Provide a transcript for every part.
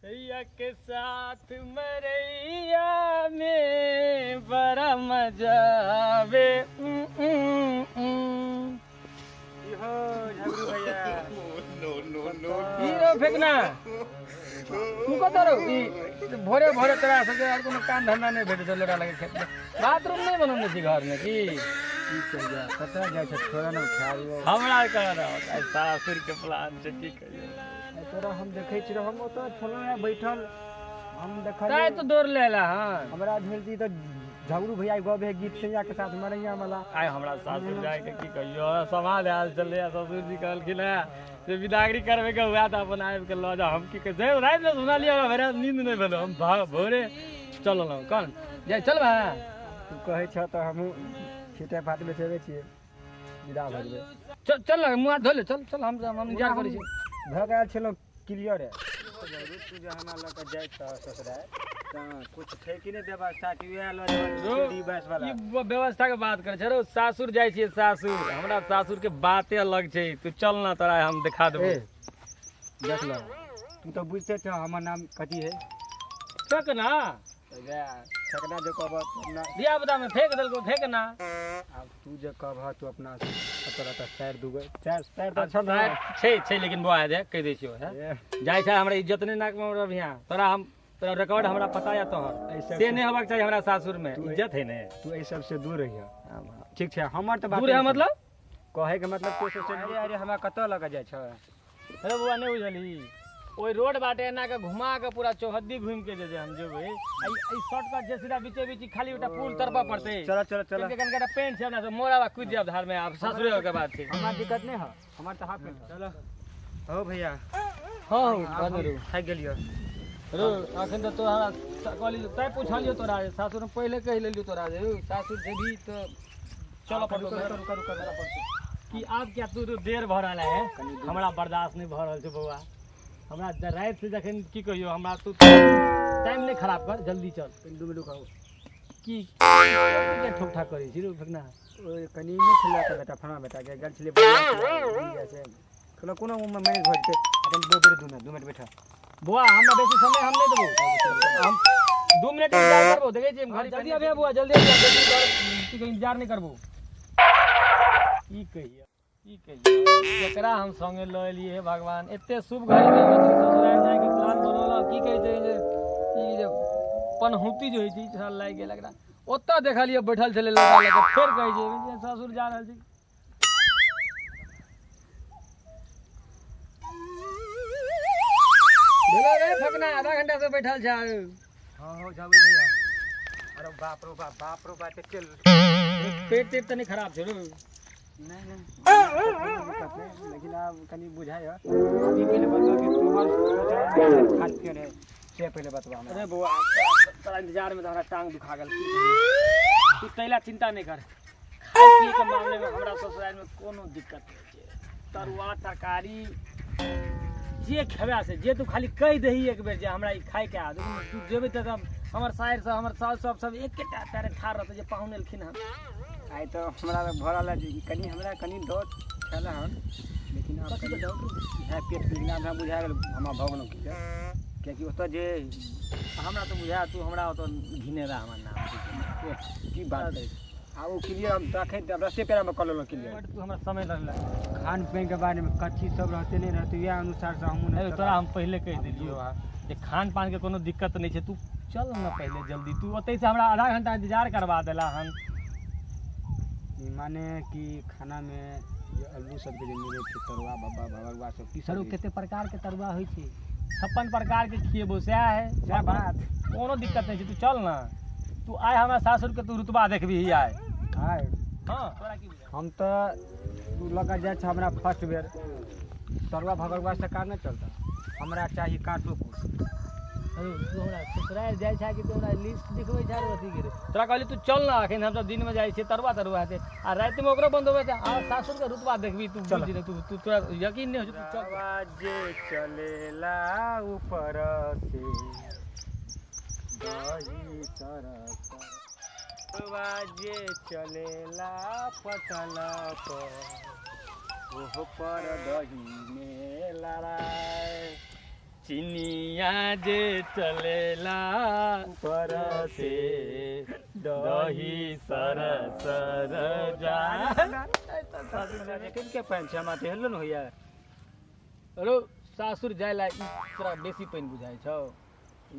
सैया के साथ मरैया में बड़ा मजा आवे। इहो झगड़ू भैया। No no no. ई रो फेकना तू कतऽ रहो? ई भोरे भोरे तोरा सबके आर कोनो काम धंधा नहि भेटै छौ लोटा लगे खेत में बाथरूम नहि बनौने छी घर में की? की कहिया कतऽ जाइ छै छोड़ा ने खाइयो। हमरा कह रहा आइ सासुर के प्लान छै की कहियो। तोरा हम देखै छी हम ओतऽ छलहुँ हेँ बैठल हम ताइ देखलियै तो दौड़ लेला हन। हमरा भेल कि तऽ झगड़ू भैया गबे गीत सैया के साथ मरैया वाला। आइ हमरा सासुर जाइके की कहियो समाज आयल छलै ससुर जी कहलखिन हेँ जे विदागरी करबै के हुए तऽ अपन आबि के लऽ जाउ। हम की कहै रातिमे सुनलियै हमरा भरि राति नींद नहि भेल हम भोरे चललहुँ कन जाइ चलबै। तू कहै छह तऽ हमहूँ छीटे फाट बेचेबे छियै विदा भऽ जेबै। चल चल ने मुँह हाथ धो ले चल चल हम इंतजार करै छी। भऽ गेल छलहुँ क्लियर है। तू जे हमरा लऽ कऽ जाइ छह ससुराल तऽ कुछ छै कि नहि व्यवस्था कि उएह लऽ जेबै बस वाला? ई व्यवस्था के बात करै छै रौ सासुर जाइ छियै सासुर हमरा सासुर के बाते अलग छै। तू चल ना तोरा हम दिखा देबौ। ए देख ल तू तऽ बुझते छह हमर नाम कथी है। फेकना फेकना जे कहबह तू अपना धिया पुता में फेंक देलको फेकना। आब तू जे कहबह तू अपना तोरा तऽ साइर दूगो चारि साइर तऽ छौ ने। छै छै लेकिन बौआ दे कहि दै छियौ है ए, जाइ छै हमरा इज्जत नहि नाक में रभिया तोरा हम तोरा रिकॉर्ड हमरा पता या तोहर एहि से नहि होबाक चाही हमरा सासुर में इज्जत है ने। तू एहि सबसे दूर रहिह ठीक छै। हमर तऽ बात दूर है मतलब कहै के मतलब तू सबसे अरे अरे हमरा कतऽ लऽ कऽ जाइ छह? अरे बौआ नहि बुझलही ओहि रोड बाटे एना के घुमा के पूरा चौहद्दी घूमि के जे हम जेबै ई शॉर्टकट जे सीधा बीचे बीच खाली एकटा पुल तरपऽ पड़तै। चल चल चल कनिका पेंट छै हमरा सब मोरा कूदि जायब धार में आब सासुरे के बात छै। हमरा दिक्कत नहि है हमर तऽ हाफ पेंट। चल हो भैया। हँ आब हम थाकि गेलियौ। रो अखन तऽ तोरा कहली तैं पुछलियौ तोरा जे सासुर में पहिले कहि लेलियौ तोरा जे सासुर जेबही तऽ चलऽ पड़तौ। रुक रुक रुक रुक कि आब क्या तू तो देर भऽ रहल है हमरा बर्दाश्त नहि भऽ रहल छै बौआ। हमरा राति से जखन की कहियौ हमरा तू टाइम नहि खराब कर जल्दी चल। कनि 2 मिनट रुकाउ। की की ठोक ठाक करै छी रो फेकना? ओहि कनि नहि छलै तऽ बेटा फलाना बेटा के गेल छलै बढ़िआँ से कहलक कोनो ओहिमे मैनेज भऽ जेतै। अखन 2 मिनट 2 मिनट बैठ बौआ। हमरा बेसी समय हम नहि देबौ हम 2 मिनट इंतजार करबो देखै छियै घड़ी जल्दी अबिहे बौआ जल्दी अबिहे बेसी की कहियो इंतजार नहि करबो। की कहियो की कहियो जकरा हम संगे लऽ एलियै हे भगवान एते शुभ घड़ी में हम ससुराल जाइके प्लान बनौलहुँ। की कहै छै जे ई जे पनहुती जे होइ छै ई साल लागि गेल एकरा ओतऽ देखलियै बैठल छलै लड़का लऽ कऽ फेर कहै छै जे ससुर जा रहल छी। भेलो रे फकना आधा घंटा से बैठल छै। हँ हँ झगड़ू भैया। अरे बाप रो बाप बाप रो बाप एते पेट तेट तऽ नहि खराब छै रो? नहीं नहीं लेकिन आब कनि बुझाइ है। अभी पहिले बतबा कि तोहर ससुराल में खान पियन है से पहिले बतबा हमरा। अरे बौआ तोरा इंतजार में तऽ हमरा टांग दुखा गेल। की कहियौ तू तैला चिंता नहि कर खाय पिए के मामले में हमरा ससुराल में कोनो दिक्कत नहि छै। तरुआ तरकारी जे खेबा से जे तू खाली कहि दही एक बेर जे हमरा ई खायके आ तू जेबै तऽ हमर साइर सब हमर साउस सब सब एकेटा पैरे ठाढ़ रहतै जे पाहुन एलखिन हन। आइ तऽ हमरा भऽ रहल है जे कनि हमरा कनि डाउट छलै हन लेकिन आब कनि इएह पेट लेकिन आब हमरा बुझा गेल हमरा भऽ गेलहुँ क्लियर किएकि ओतऽ जे हमरा तऽ बुझा तू हमरा ओतऽ घिनेला हमर नाम की बात है आ ओ क्लियर हम तखन रस्ते पेड़ामे कऽ लेलहुँ क्लियर। तू हमरा समय लगलै खान पान के बारे में कथी सब रहते नहीं रहते इएह अनुसार से हमहूँ अरे तोरा हम पहिले कहि देलियौ हँ जे खान पान के कोनो दिक्कत नहि छै तू चल ने पहिले जल्दी तू ओतै से हमरा आधा घंटा इंतजार करवा देला हन। माने कि खाना में जे आलू सबके जे मिलै छै तरुआ बब्बा भगरुआ सब की सर कते प्रकार के तरुआ होइ छै 56 प्रकार के खिएबो सएह है सएह बात कोनो दिक्कत नहि छै। तू चल ना तू आइ हमरा सासुर के तू रुतबा देखबही आइ। आइ हँ तोरा की बुझाइ? हम तऽ तू लऽ कऽ जाइ छ हमरा फर्स्ट बेर तरुआ भगरुआ से काम नहि चलता हमरा चाही काँटो कुश। अरे तू हमरा ससुराल जाइ छै कि तू हमरा लिस्ट दिखबै छै अथी के रे? तोरा कहली तू चल ना अखन हम सब दिन में जाइ छियै तरुआ तरुआ हेतै आ राति में ओकरो बंद होबै छै आ सासुर के रुतबा देखबी तू चल। बुझि तू तू तोरा यकीन नहि होइ छै तू चल। जे चलेला ऊपर से दही तरस जे चलेला पटल पर ओहो पर दही में लड़ाई। चिनिया जे चलेला ऊपर से दही सर सर जा। के पानि छै, हमरा तऽ हेललो ने होइया। रो सासुर जाय ला ई तोरा बेसी पानि बुझाइ छौ? ई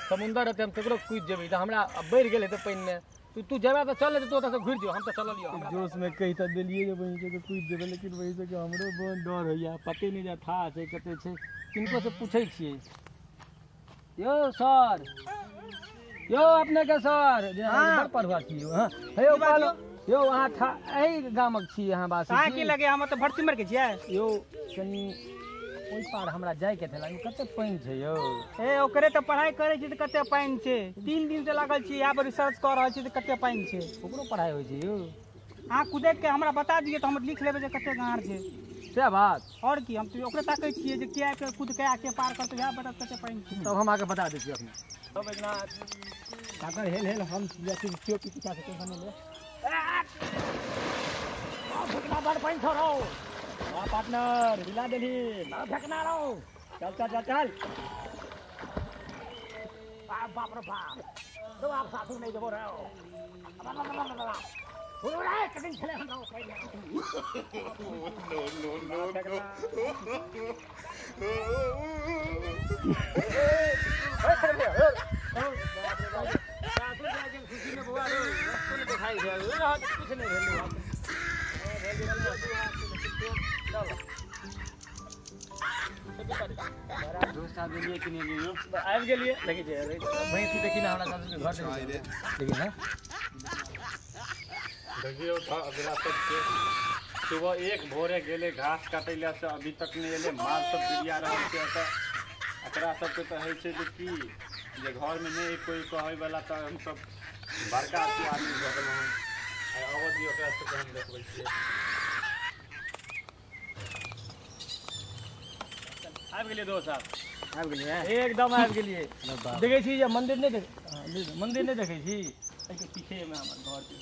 समुन्दर रहतै हम ककरो कूदि जेबै, तऽ हमरा आब बढ़ि गेल हेतै पानिमे। तू तू जेबा तऽ चल, तू ओतऽ से घुरि जो, हम तऽ चललियौ। हमरा जोश में कहि तऽ देलियै जे बहिन के कूदि जेबै, लेकिन बहिन के हमरो बड़ डर होइया, पते नहि जे था छै कते छै। किनको से पूछै छियै। यौ सर, यौ अपने के सर जे बड़ पढ़ुआ छी यौ। हाँ हे यौ, कहलहुँ यौ अहाँ था एहि गामक छी अहाँ वासी? अहाँ की लगे, हम तऽ भरसिमर के छियै। यौ कनि ओहि पार हमरा जाइके छलै, ओहिमे कते पानि छै यौ? ए ओकरे तऽ पढ़ाइ करै छी तऽ कते पानि छै, 3 दिन से लागल छी यहाँ पर रिसर्च कऽ रहल छी तऽ कते पानि छै। ओकरो पढ़ाइ होइ छै यौ? अहाँ कुदैक के हमरा बता दिअ तऽ हम लिख लेबै जे कते गाँड़ छै। सएह बात। आओर की, हम तऽ ओकरे ताकै छियै जे किया के कुद के के पार करतै, इएह बता कते पानि छै। तब हम अहाँके बता दै छी अपने। काकर हेल हेल हम जाइ छी, केओ पीछा से टेंशन नहि ले। फेकना बड़ पानि छौ रौ। वाह पार्टनर, हिला देलही। फेकना रौ। चल चल चल चल। बाप रे बाप, रौ आब सासुर नहि जेबो रौ। कटिंग छलै हमरा। No, no, no, no. सासुर जाइके खुशीमे बौआ रौ रस्तो नहि देखाइ छै, रहत किछु नहि भेलै। बड़ा दोस्त आबि गेलियै कि नहि यौ? आबि गेलियै। देखै छियै भैंसी, देखी ने हमरा सासुरके घर देखी, देखी ने। देखियौ तऽ अगला सबके सुबह एक भोरे गेलै घास काटै लए से अभी तक नहि एलै। माल सब बिरिया रहल छै एतऽ। एकरा सबके तऽ होइ छै जे की जे घरमे नहि कोइ कहैवला, तऽ हमसब बड़का अथी आदमी भऽ गेलहुँ हन। आइ अबऽ दियौ ओकरा सबके, हम देखबै छियै। आबि गेलियै दोस्त साहब। आबि गेलियै? एकदम आबि गेलियै। देखै छी जे मंदिर नहि देख, मंदिर नहि देखै छी? एहिके पीछेमे हमर घर छै।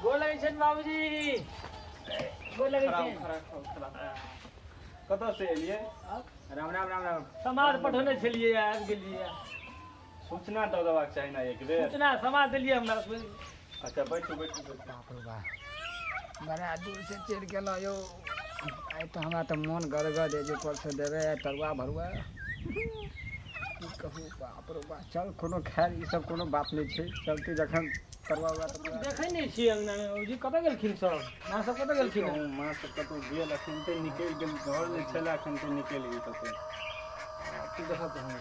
गोर लगै छनि बाबूजी, गोर लगै छनि। कतऽ से एलियै? राम राम राम राम। समाद पठौने छलियै, आबि गेलियै। सूचना दऽ देबाक चाही ने एक बेर। सूचना समाद देलियै हमरा। अच्छा बैठू बैठू बैठू। बाप रे बा, बड़ा दूर से चलि गेलहुँ यौ। आइ तऽ हमरा तऽ मोन गदगद अइ जे परसँ देबै आइ तरुआ भरुआ, की कहू। बाप रे बा, चल कोनो खैर ई सब कोनो बात नहि छै, चलते जखन तरुआ उरुआ तऽ देखै नहि छियै अङ्गनामे। बाबूजी कतऽ गेलखिन सब? माँ सब कतऽ गेलखिन? माँ सब कतहु गेल, अखन ते निकलि गेल, घर नहि छलै, अखन ते निकलि गेल कतहु। तू देखऽ कहाँ।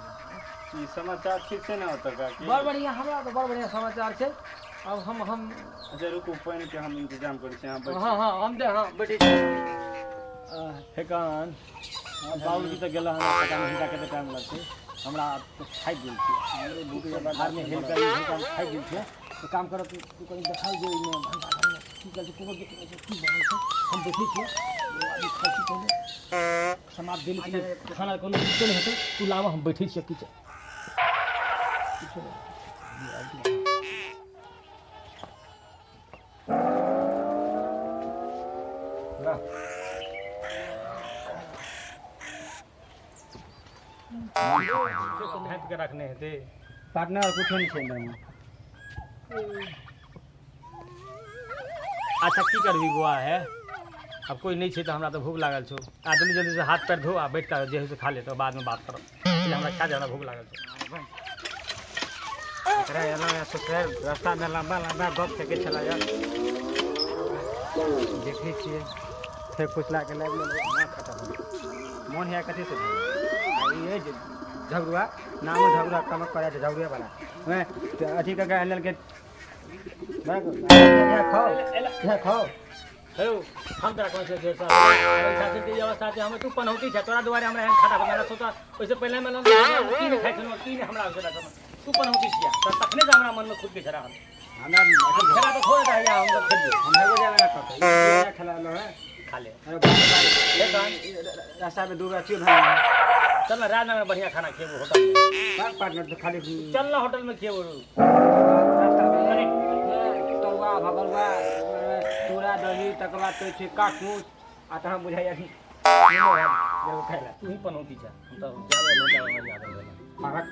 ई समाचार ठीक छै ने ओतुका की? बड़ बढ़िआँ, हमरा तऽ बड़ बढ़िआँ समाचार छै। आब हम अच्छा रुकू, पानिके हम इंतजाम करै छी, अहाँ बैठू। हँ हँ, हम दे, हँ बैठै छी। फेकन बाबूजी तऽ गेल हन, पता नहि हिनका कते टाइम लगतै। हमरा तऽ थाकि गेल छी, धारमे हेल कऽ हम थाकि गेल छियै। तऽ काम करब, तू कनि देखाउ जे ओहिमे भनसाघरमे की चलै छै, कोनो देखै छै की बनल छै। हम देखै छियै, अभी खाइ छी पहिले। समाज देल छै खाना, कोनो दिक्कत नहि हेतै। तू लाबऽ, हम बैठै छियै। किछु किछु झाँपि के रखने हेतै। पार्टनर, कुछो नहि छै अन्दरमे। अच्छा की करबी बौआ है, अब कोइ नहि छै तऽ हमरा तऽ भूख लागल छौ। आ जल्दी जल्दी से हाथ पैर धो आ बैठ कऽ जे होइ से खा ले, तऽ बादमे बात करब। पहिले हमरा खा दे, हमरा भूख लागल छौ। एकरा एलहुँ या ससुरारि, रास्तामे लम्बा लम्बा गप फेकै छलै यार। देखै छियै फेर फुसला के लाबि लेलहुँ। मोन खतम हो गेल। मोन हैया कथी से भेल? आ ई अइ जे झगड़ुआ, नामो झगड़ुआ कमक करै छै, झगड़ुए वाला वएह तऽ अथी कऽ के लेलकै। खाओ खाओ। हेलो, हम तोरा कहै छियौ जे साल सासुरके ई अवस्था छै, हमर तू पनौती छै, तोरा दुआरे हमरा एहन खाता बना सोचा। ओहिसँ पहिले हम की नहि खाइ छलहुँ, की नहि हमरा होइ छलै। तू पनौती छिया तऽ तखने से हमरा मनमे खुद के छला हम हमरा खेला तऽ थोड़े रहैया, हम सब खेलियै। हम हेगो जाबे ना कतौ ई खेला है। खा ले। अरे बाप रे ले तहन। रास्ता में दू गो अथियो भेल। चल ना राजनगर में बढ़िया खाना खेबो होटल में। बाप पार्टनर तो खाली चल ना होटल में खेबो। रास्ता में तरुआ भगरुआ चूड़ा दही तकर बाद कहै छै काटमूस आ तहन बुझाइया कि खाय ला तू ही पनौती जा, हम तो जाबे लोटा याद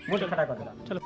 मुँह खटा कर देला। चलो।